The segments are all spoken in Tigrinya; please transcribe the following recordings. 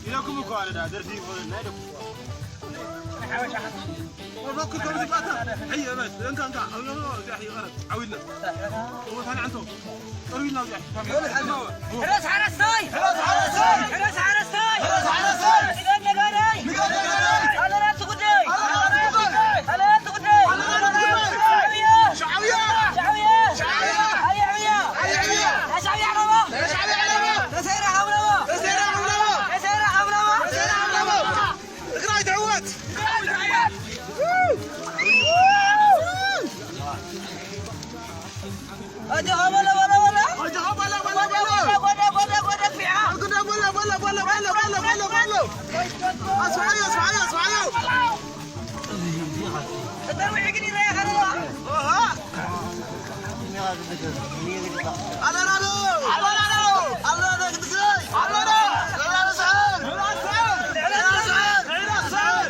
ኢለኩም እኮ ኣነ ደኣ ደርፊ ናይ ደኩ እኮ። ፈክር ከምዚ ባታ ሕየ በል እንካ እንካ እዚኣ ሕየ ቀረብ ዓዊልና። እወ ታንዓንቶ ቀርቢልና እዚኣ ካሜራ። ሕረስ ሓረስታይ! ሕረስ ሓረስታይ! ሕረስ ሓረስታይ! ሕረስ ሓረስታይ! ንገድ ነጋዳይ! ንገድ ነጋዳይ! ኣለና እቲ ጉዳይ! ኣለና እቲ ጉዳይ! ኣለና እቲ ጉዳይ! ኣለና እቲ ጉዳይ! ሻዕብያ! ሻዕብያ! ሻዕብያ! ሻዕብያ! ኣየ ዕብያ! ኣየ ዕብያ! ናይ ሻዕብያ ዓለባ! ናይ ሻዕብያ ዓለባ! ተሰይራ ሃብለባ! ተሰይራ ሃብለባ! ተሰይራ ሃብለባ! ተሰይራ ሃብለባ! ትግራይ ትዕወት! ኣጆኻ በሎ፣ በሎ፣ በሎ። ኣጆኻ በሎ፣ በሎ፣ በሎ። ጎዳ፣ ጎዳ፣ ጎዳ፣ ጎዳ፣ ፊዓ። ጎዳ፣ በሎ፣ በሎ፣ በሎ። ኣስፍሓዮ፣ ኣስፍሓዮ፣ ኣስፍሓዮ። እተዊዒ ግን ይረኣይ ከሎ። ኣሃ። ኣሎና ዶ? ኣሎና ዶ? ኣሎና ዶ? ክትስረይ? ኣሎና። ኣሎና ስዕር። ኣሎና ስዕር። ኣሎና ስዕር።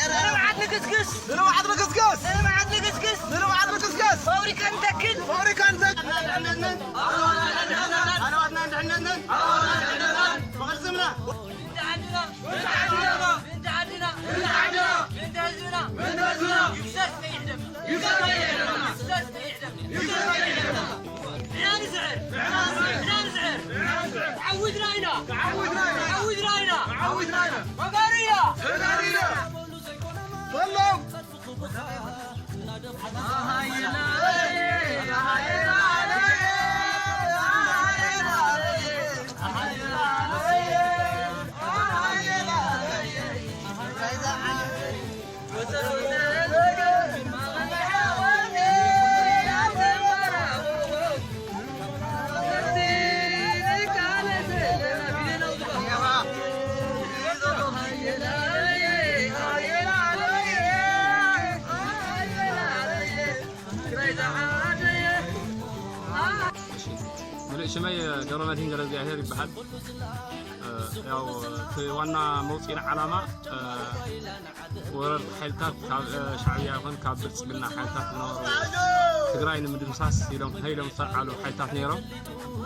ንልምዓት ንግስግስ! ንልምዓት ንግስግስ! ንልምዓት ንግስግስ! ንልምዓት ንግስግስ! ፋብሪካ ንተክል! ፋብሪካ ንተክል! ኣሕዋትና ድሕነትን! ኣሕዋትና ድሕነትን! ኣሕዋትና ድሕነትን! ብቕልጽምና! ምእንቲ ዓድና! ምእንቲ ዓድና! ምእንቲ ዓድና! ምእንቲ ህዝብና! ምእንቲ ህዝብና! ይፍሰስ ከይሕደም! ይፍሰስ ከይሕደም! ይፍሰስ ከይሕደም! ይፍሰስ ከይሕደም! ንሕና ንስዕር! ንሕና ንስዕር! ንሕና ንስዕር! ተዓዊትና ኢና! ተዓዊትና ኢና! ተዓዊትና ኢና! ተዓዊትና ኢና! ተጋሩ ኢና! ተጋሩ ኢና! ሰላም! ምሉእ ሽመይ ገብረመድህን ገብረእግዚኣብሄር ይበሃል። እ፣ ያው እቲ ዋና መውፅኢና ዓላማ፣ እ፣ ወረርቲ ሓይልታት ካብ፣ እ፣ ሻዕብያ ይኹን ካብ ብልፅግና ሓይልታት ዝነበሩ ትግራይ ንምድምሳስ ኢሎም ሃይሎም ዝተልዓሉ ሓይልታት ነይሮም።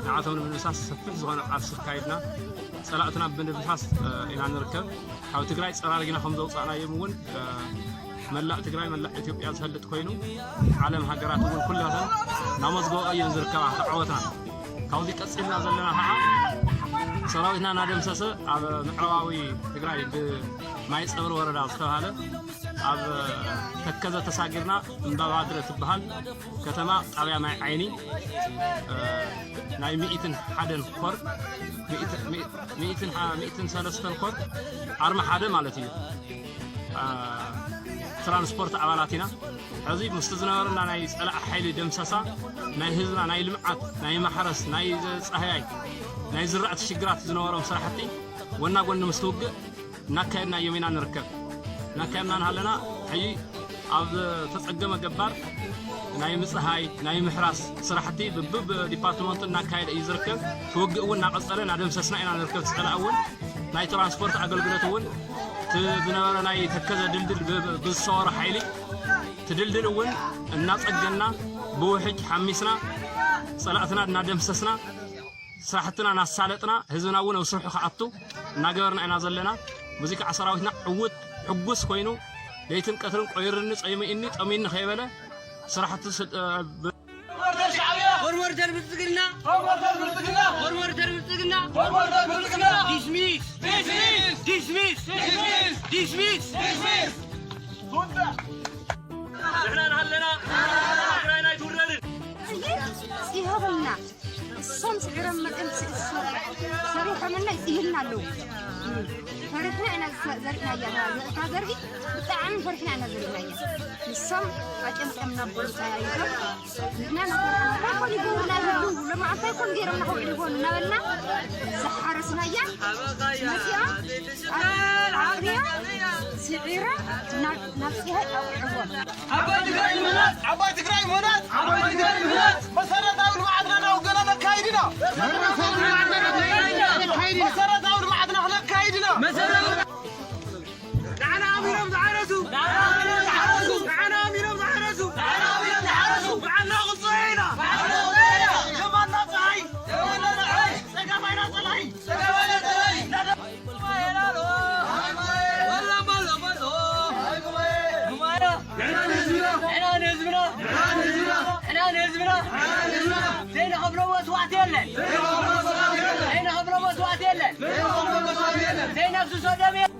ንዓቶም ንምድምሳስ ሰፊሕ ዝኾነ ቃልሲ ኣካይድና። ጸላእትና ብምድምሳስ፣ እ፣ ኢና ንርከብ። ካብ ትግራይ ጸራሪግና ከም ዘውጻእናዮም እውን፣ እ፣ መላእ ትግራይ፣ መላእ ኢትዮጵያ ዝፈልጥ ኮይኑ፣ ዓለም ሃገራት እውን ኩላተን እናመዝገበኦ እየን ዝርከባ እቲ ዓወትና። ካብዚ ቀጺልና ዘለና ከዓ ሰራዊትና እናደምሰሰ ኣብ ምዕራባዊ ትግራይ ብማይ ጸብሪ ወረዳ ዝተባሃለ ኣብ ተከዘ ተሳጊርና እምባ ባድረ ትበሃል ከተማ ጣብያ ማይ ዓይኒ፣ እ፣ ናይ ሚእትን ሓደን ኮር፣ ሚእት-፣ ሚእት-፣ ሚእትን ሓ-፣ ሚእትን ሰለስተን ኮር ኣርማ ሓደ ማለት እዩ። እ፣ ትራንስፖርት ኣባላት ኢና። ሕዚ ምስቲ ዝነበረና ናይ ጸላኢ ሓይሊ ደምሰሳ፣ ናይ ህዝብና ናይ ልምዓት፣ ናይ ማሕረስ፣ ናይ ጻህያይ፣ ናይ ዝራእቲ ሽግራት ዝነበሮም ስራሕቲ ጎና ጎኒ ምስቲ ውግእ እናካየድናዮም ኢና ንርከብ። እናካየድና እናሃለና፣ ሕጂ ኣብ ዝተጸገመ ገባር ናይ ምጽሃይ፣ ናይ ምሕራስ ስራሕቲ ብብብ ዲፓርትመንቱ እናካየደ እዩ ዝርከብ። እቲ ውግእ እውን እናቐጸለ እናደምሰስና ኢና ንርከብ። እቲ ጸላኢ እውን ናይ ትራንስፖርት ኣገልግሎት እውን እቲ ዝነበረ ናይ ተከዘ ድልድል ብ-፣ ብ-፣ ብዝሰወሮ ሓይሊ እቲ ድልድል እውን እናጸገንና ብውሕጅ ሓሚስና ጸላእትና እናደምሰስና ስራሕትና እናሳለጥና ህዝብና እውን ኣብ ስርሑ ክኣቱ እናገበርና ኢና ዘለና። በዚ ከዓ ሰራዊትና ዕዉት ሕጉስ ኮይኑ ለይትን ቀትርን ቆይርኒ ጸሚእኒ ጠሚኒ ከይበለ ስራሕቲ ስል-፣ እ፣ ብ-፣ ፎርወርደር ብልጽግና! ፎርወርደር ብልጽግና! ፎርወርደር ብልጽግና! ዲስሚስ! ዲስሚስ! ዲስሚስ! ዲስሚስ! ዲስሚስ! ዲስሚስ! ቱታ! ንሕና ኣለዉ። ፈሪሕና ኢና ዘ-፣ ዘሪእናያ፣ እታ ዘርኢ ብጣዕሚ ፈሪሕና ኢና ዘሪእናያ። ንሶም ኣጨምጨም እናበሉ ተያይዞም፣ ንሕና እናፈራሕና፣ እንታይ ኮን ይገብሩና ይህሉ፣ ሎማዓንቲ እንታይ ኮን ገይሮምና ከውዕሉ ይኾኑ እናበልና ዝሓረስናያ መፂኦም፣ ኣብ ዓቕንዮ ስዒሮም ናብ፣ ናብ ፅሄ ኣውዕዎም። ዓባይ ትግራይ ምህናፅ! ዓባይ ትግራይ ምህናፅ! ዓባይ ትግራይ ምህናፅ! መሰረታዊ ልምዓትና ናብ ገና ነካይድ ኢና! መሰረታዊ ልምዓትና ክነካይድ ኢና! ንዓና ኣሚኖም ዝሓረሱ! ንዓና ኣሚኖም ዝሓረሱ! ንዓና ኣሚኖም ዝሓረሱ! ንዓና ኣሚኖም ዝሓረሱ! ንዓና ክፅኡ ኢና! ንዓና ክፅኡ ኢና! የማና ፀሓይ! የማና ፀሓይ! ፀጋማይና ፀላኢ! ንሕና ንህዝብና! ንሕና ንህዝብና! ዘይንኸፍሎ መስዋእቲ የለን! ዘይንኸፍሎ መስዋእቲ የለን! ዘይነፍስሶ ደም የለን!